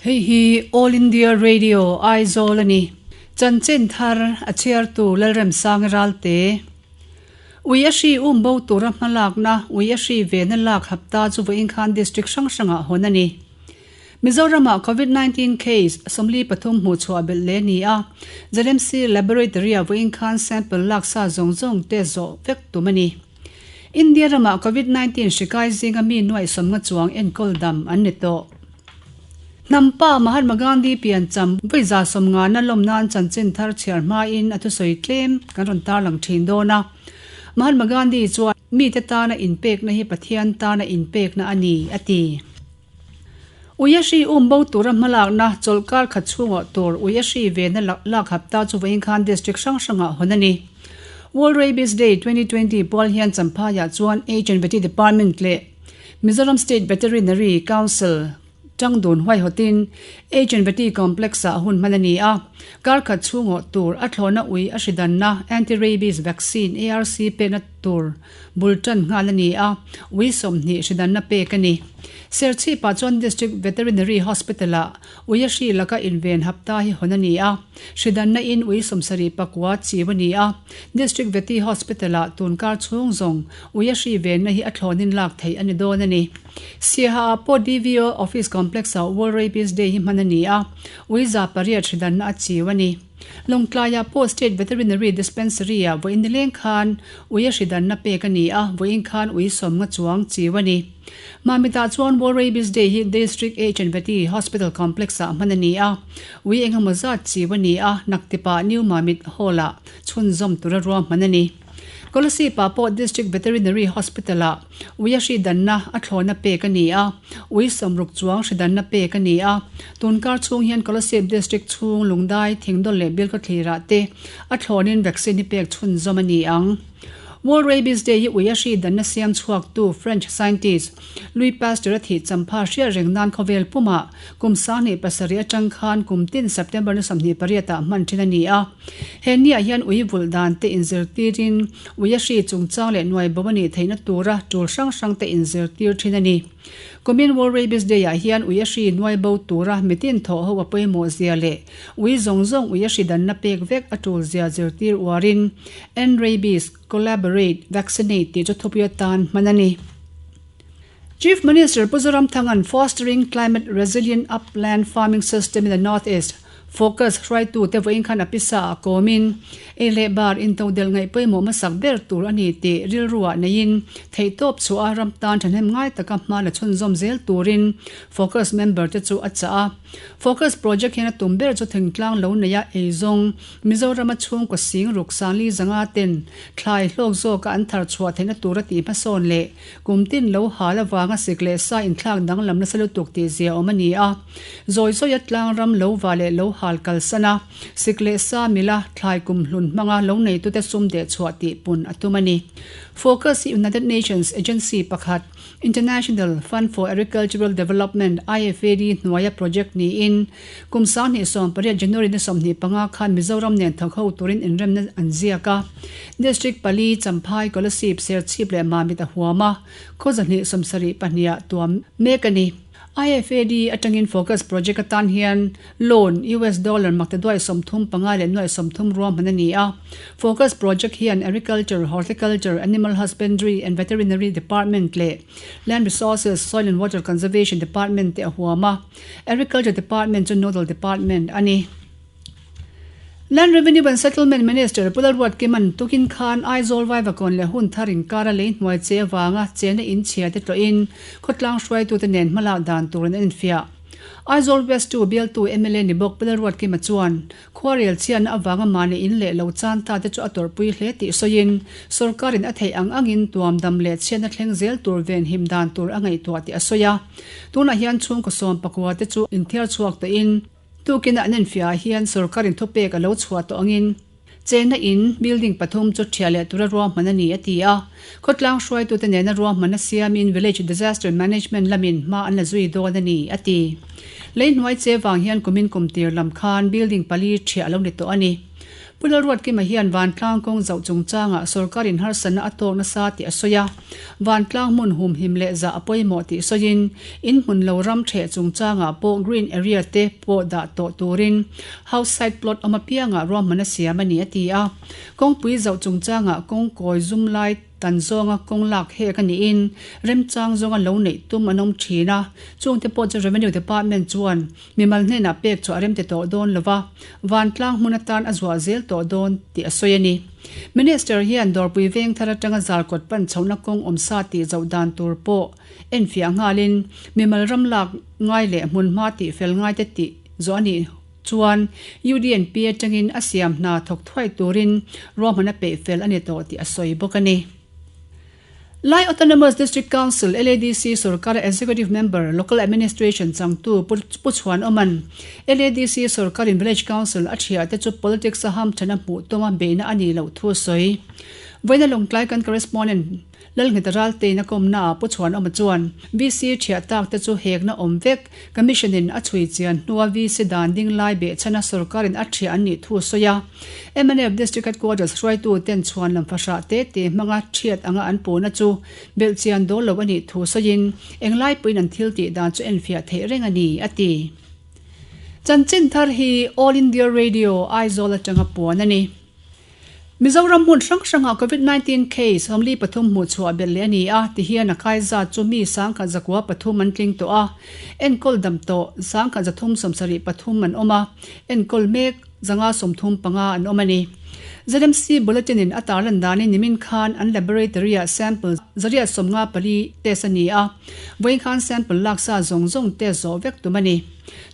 Hei hi All India Radio, Aizawl a ni. Chanchin thar a chhiartu Lalremsanga Ralte. Ui a hri um bo tura hmalakna ui a hri vena lak hapta chu vawiin khan district hrang hrangah hawn a ni. Mizoramah Covid 19 case 43 hmuh chhuah belh leh a ni a, ZMC Laboratory-ah vawiin khan sample lak sa zawng zawng test zawh vek tum a ni. India ramah Covid 19 hri kai zinga mi nuaih 50 chuang enkawl dam an ni tawh. Hnampa Mahatma Gandhi piancham vawi 150na lawm nan chanchin thar chhiar hmain a thusawi tlem kan rawn tarlang thin dawn a. Mahatma Gandhi chuan mite tana inpekna hi Pathian tana inpekna a ni, a ti. Ui a hri um bo tura hmalakna chawlhkar khat chhungah tur ui a hri vena lak hapta chu vawiin khan district hrang hrangah hawn a ni. World Rabies Day 2020 pual hian Champhaiah chuan Age and Vety Department leh Mizoram State Veterinary Council tangdun huaihawtin Age and Vety Complex-ah hun hman a ni a. Kar khat chhungawh tur a thlawhna ui a hri danna Anti-Rabies Vaccine, ARC, pekna tur bul tan nghal a ni a, ui 20 hri danna pek a ni. Serchhipah chuan District Veterinary Hospital-ah ui a hri laka inven hapta hi hawn a ni a, hri danna in ui 74 chiu a ni a. District Vety Hospital-ah tunkar chhung zawng ui a hri venna hi a thlawnin lak theih a ni dawn a ni. Siaha-ah pawh DVO Office Complex-ah World Rabies Day hi hman a ni a, ui 800 hri danna a chiu a ni. Lawngtlaiah pawh State Veterinary Dispensary-ah vawiin nileng khan ui a hri danna pek a ni a, vawiin khan ui 50 chuang chiu a ni. Mamitah chuan World Rabies Day hi District H and Vety Hospital Complex-ah hman a ni a, ui engemaw zat chiu a ni a, naktipah New Mamit Hall-ah chhunzawm tura ruahman a ni. Kolasib-ah pawh District Veterinary Hospital-ah ui a hri danna a thlawhna pek a ni a, ui 60 chuang hri danna pek a ni a. Tunkar chhung hian Kolasib District chhung Lungdai, Thingdawl leh Bilkhawthlir-ah te a thlawnin vaccine hi pek chhunzawm a ni ang. World Rabies Day hi ui a hri danna siam chhuaktu French scientist Louis Pasteur a thih champha hriat reng nan khawvel pumah kum 2007 atang khan kum tin September ni 28 ah hman thin a ni a. He niah hian ui vulh dan te inzirtirin ui a hri chungchang leh nuai bo a nih theihna tura tul hrang hrang te inzirtir thin a ni. Kumin World Rabies Day ah hian ui a hri nuai bo tura mitin thawh ho a pawimawh zia leh ui zawng zawng ui a hri danna pek vek a tul zia zirtir uarin End Rabies, Collaborate, Vaccinate tih chu thupui atan hman a ni. Chief Minister Pu Zoramthanga'n Fostering Climate Resilient Upland Farming System in the North East Focus hruaitute vawiin khan a pisa ah kawmin ei leh bar intodelh ngaih pawimawh hmasak ber tur a ni tih rilruah neiin theihtawp chhuah a ram tan thahnem ngai taka hma la chhunzawm zel turin Focus member te chu a chah a. Focus project hian a tum ber chu thingtlang lo neia eizawng Mizorama chhungkaw sing ruk sangli zanga ten thlai hlawk zawka an thar chhuah theihna tura tih hmasawn leh kum tin lo hal avanga sik leh sa inthlak danglam nasa lutuk tih zia awm a ni a. Zawi zawia tlang ram lo va leh lo hal kalsan a, sik leh sa mila thlai kum hlun hmanga lo neitute sum deh chhuah tih pun a tum a ni. Focus hi United Nations agency pakhat International Fund for Agricultural Development, IFAD, hnuaia project niin kum 2018 January ni 25 khan Mizoram nen thawk ho turin inremna an ziak a. District pali, Champhai, Kolasib, Serchhip leh Mamit a huam a, khaw 272 ah tuam mek a ni. IFAD atangin Focus Project atan hian loan US dollar maktaduai 35 leh nuaih 30 ruahman a ni a. Focus Project hian Agriculture, Horticulture, Animal Husbandry and Veterinary Department leh Land Resources, Soil and Water Conservation Department te a huam a. Agriculture Department chu nodal department a ni. Land Revenue and Settlement Minister Pu Lalruatkima'n tukin khan Aizawl Vaivakawn leh Hunthar inkara lei hnuai che avanga chena in chhia te tlawhin khawtlang hruaitute nen hmalak dan tur an enfiah. Aizawl West 2 bialtu mla ni bawk Pu Lalruatkima chuan khuarel chhiatna avanga mahni in leh lo chan ta te chu a tawrhpui hle tih sawiin sorkarin a theih ang angin tuam dam leh chhiatna thleng zel tur venhim dan tur a ngaihtuah tih a sawi a. Tunah hian chhungkaw 19 te chu inthiar chhuak tawhin Tukin an enfiah ah hian sorkarin thupek a lo chhuah tawh angin chenna in building pathum chu thiah leh tura ruahman a ni a ti a. Khawtlang hruaitute nena ruahman a siamin Village Disaster Management lamin hma an la zui dawn a ni a ti. Lei hnuai che vang hian kumin kum tir lam khan building pali thiah a lo ni tawh a ni. Pu Lalruatkima hian vantlang kawng zauh chungchangah sorkarin harsatna a tawk nasa tih a sawi a, vantlang hmun humhim leh zah a pawimawh tih sawiin in hmun lo ram ṭheh chungchangah pawh green area te pawh dah tawh turin house site plot awm apiangah ruahman a siam a ni a ti a. Kawngpui zauh chungchangah kawng kawi zum lai Tan zawnga kawng lak hek a niin remchang zawnga lo neih tum an awm thin a, chungte pawh chu Revenue Department chuan mimal hnenah pek chu a remti tawh dawn lo va, vantlang hmun atan a zuah zel tawh dawn tih a sawi a ni. Minister hian Dawrpui veng thar atanga Zarkawt pan chhohna kawng awmsa tih zoh dan tur pawh enfiah nghalin mimal ram lak ngai leh hmunhma tih fel ngaite tih zawh a nih Chuan UDNP atangin a siam hna thawk thuai turin ruahman a peih fel a ni tawh tih a sawi bawk a ni. Lai Autonomous District Council, LADC, sorkara Executive Member, Local Administration changtu Pu Chhuanawma'n LADC sorkarin Village Council a thiah te chu politics a hamthan a hmuh tuma beihna a nih loh thu a sawi. Vawiina Lawngtlai kan Correspondent Lalngheta Raltein a kawmnaah Pu Chhuanawma chuan VC thiah tak te chu hekna awm vek, Commission in a chhui chian hnua VC dan ding lai behchhana sorkarin a thiah an nih thu a sawi a. Mnf District Headquarters hruaitu ten chhuan lam fahrah te te hmanga thiat anga an puhna chu belh chian dawl lo a nih thu sawiin englai pawhin an thil tih dan chu enfiah theih reng a ni, a ti. Chanchin thar hi All India Radio, Aizawl atanga puan a ni. Mizoram hmun hrang hrangah Covid 19 case 43 hmuh chhuah belh leh a ni a, tihian a kai zat chu mi 1903 an tling tawh a, enkawl dam tawh 1373 an awm a, enkawl mek 535 an awm a ni. ZMC Bulletin in a tarlan danin nimin khan an laboratory-ah sample 154 test a ni a, vawiin khan sample laksa zawng zawng test zawh vek tum a ni.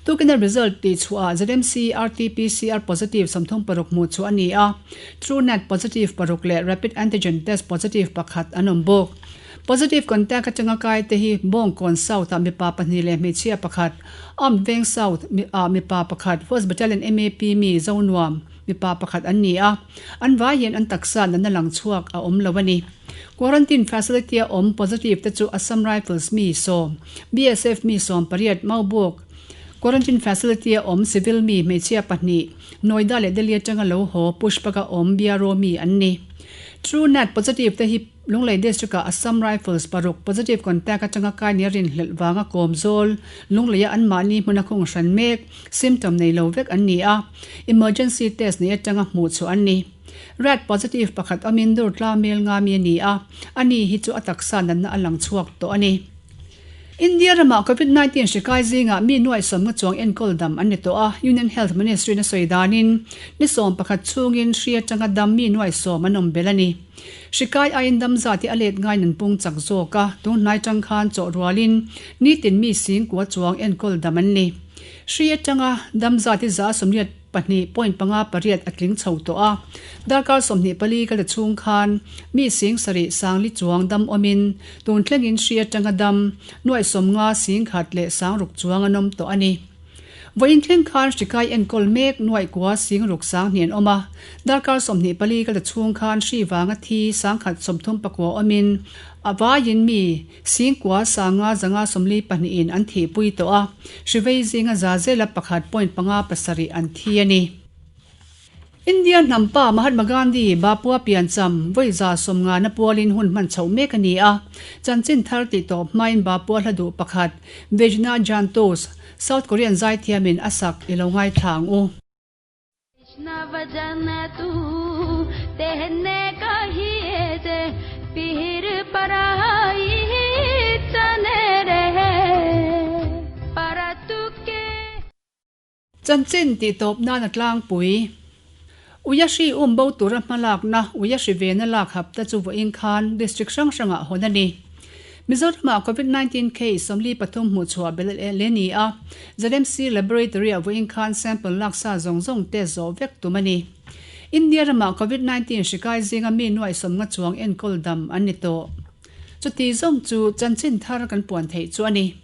Tukina result tih chhuahah ZMC RT-PCR positive 36 hmuh chhuah a ni a, TrueNat positive paruk leh Rapid Antigen Test positive pakhat an awm bawk. Positive contact atanga kai te hi Bawngkawn South ah mipa pahnih leh hmeichhia pakhat, Armed Veng South ah mipa pakhat, First Battalion MAP mi Zonuam mipa pakhat an ni a, an vai hian an taksa natna lang chhuak a awm lo a ni. Quarantine facility a awm positive te chu Assam Rifles mi sawm, BSF mi 18, Maubawk Quarantine facility a awm civil mi hmeichhia pahnih, Noida leh Delhi atanga lo haw Pushpak-a awm Biaro mi an ni. TrueNat positive te hi Lunglei District-ah Assam Rifles paruk positive contact atanga kai nia rinhlelh vanga kawm zawl Lungleia anmahni hmuna khung hran mek, symptom nei lo vek an ni a, emergency test nei atanga hmuh chhuah an ni. Rat positive pakhat awmin dur tlang mel nga mi a ni a, ani hi chu a taksa natna a lang chhuak tawh a ni. India ramah Covid 19 hri kai zingah mi nuaih sawmnga chuang enkawl dam an ni tawh a, Union Health Ministry-in a sawi danin ni sawm pakhat chhungin hri atanga dam mi nuaih sawm an awm belh a ni. Hri kai aiin dam zat hi a let ngaiin an pung chak zawk a, tun hnai tang khan chawh rualin nitin mi singkua chuang enkawl dam an ni. Hri atanga dam zat hi za 80 Pahnih point panga pariat a tling chho tawh a, darkar 24 ka la chhung khan mi sing sarih sangli chuang dam awmin tun thlengin hri atanga dam nuaih 50 sing khat leh sang ruk chuang an awm tawh a ni. Vawiin thleng khan hri kai enkawl mek nuaih kua sing ruk sang hnih an awm a, darkar 24 ka la chhung khan hri vanga thi sangkhat 39 awmin a vaiin mi Singkua sanga zanga 42 in an thihpui tawh a, hrivei zinga za zela pakhat point panga pasarih an thi a ni. India hnam pa Mahatma Gandhi Bapua piancham vawi 150 na pualin hun hman chhoh mek a ni a, chanchin thar tih tawp hmain Bapua hla duh pakhat Vejna Jantos, South Korean zaithiamin a sak i lo ngaithla ang u. Chanchin tih tawp nan a tlangpui. Uia hri um bo tura hmalakna Uia hri vena lak hapta chu vawiin khan district hrang hrangah hawn a ni. Mizoramah Covid 19 case 43 hmuh chhuah belh leh ni a, ZMC Laboratory-ah vawiin khan sample laksa zawng zawng test zawh vek tum a ni. India ramah Covid 19 hri kai zinga mi nuaih 50 chuang enkawl dam an ni tawh. Chuti zawng chu chanchin thar kan puan theih chu a ni.